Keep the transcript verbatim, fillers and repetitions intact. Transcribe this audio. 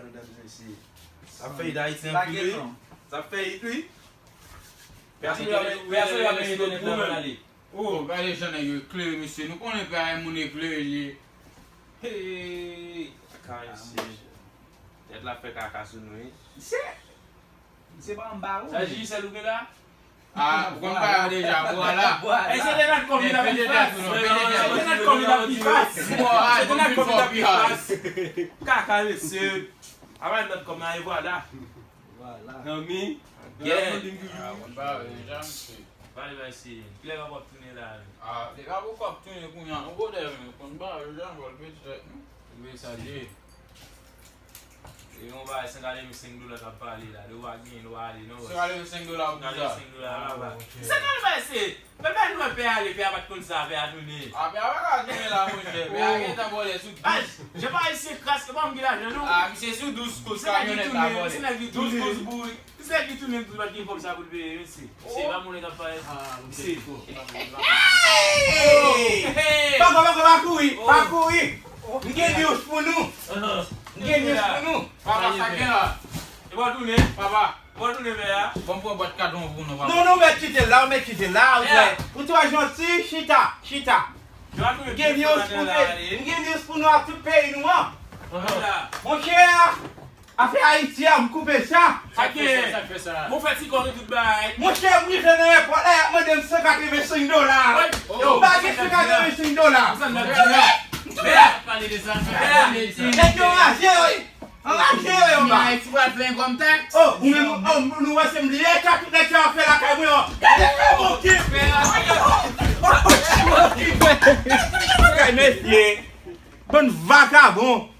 ba nou dam sa isi. Sa fè it Ayiti anpil wi. Sa fè it wi. Pèsonn pa mete entènèt nan ale. Oh, gade jan nèg yo eklere, mesye. Nou konnen pa yon moun eklere li ye. Hey, kaka isi. Tèt la fè kaka sou nou wi. Misye, misye pa anba ou. Sa Digicel ou gen la? Ah, ou konn bagay yo deja, vwala. E se te nan kòm li t ap pi fas. Se te nan kòm li t ap pi fas. Se te nan kòm li t ap pi fas. Kaka, mesye. Avè lòt kòm nan, e vwala. Vwala. Nan mi. Gè. Ah, ou konn bagay yo deja, mesye. Pale bay se. Kilè papa w ap tounen la menm? Ah, depi papa w ap tounen kounye a, nou bòdè menm, ou konn bagay yo deja, vòl pete tèt nou. Ou byen chaje. E yon bagay, se gade m senk dola k ap pale la. Lè w pa genyen, nou pa ale, non. Se gade m senk dola pou kisa? Gade m senk dola la, ba. Se gade bay se. Bèl bay nou wè pè ale, pè a pa t konn sa, pè a tounen. Ah, pè a pa ka tounen la, monchè. Pè a gentan bòlè sou dous. Jan pa isi kras, se pa m ki lajan, non. Ah, misye sou dous kous kamyonèt la bòlè. Dous kous bourik. Se nèg ki tounen tou pa t gen kòb sa pou l peye, mesye. Se pa moun k ap pale. Mesye. Papa, papa, pa kouri, pa kouri. M gen news pou nou. M gen news pou nou. Papa, sa gen la? E pa w tounen? Papa. E pa w tounen, pè a? Bon, m pran bwat kadon pou nou, papa. Non, non, mèt kite l la, mèt kite l la. Ou twò, ou twò janti, chita, chita. M gen news pou nou, m gen news pou nou ak tout peyi nou an. Monchè, afè Ayiti a, m koupe sa. Sa k fè sa, sa k fè sa. Bon, fè ti kò nou tout bagay. Monchè, m rive nan èpòt la, y ap mande m san katrevensenk dola. Yo, m pa gen san katrevensenk dola. M touye. Nèg yo raje, wi. Anraje, wi, anba. Ayiti pral plen kòm taks. Oh, ou menm, oh, nou wè se m li ye, sa tout nèg sa ap fè lakay mwen, oh. Gade sa, bon, ki fè, oh. Bagay, mesye. Bann vakabon.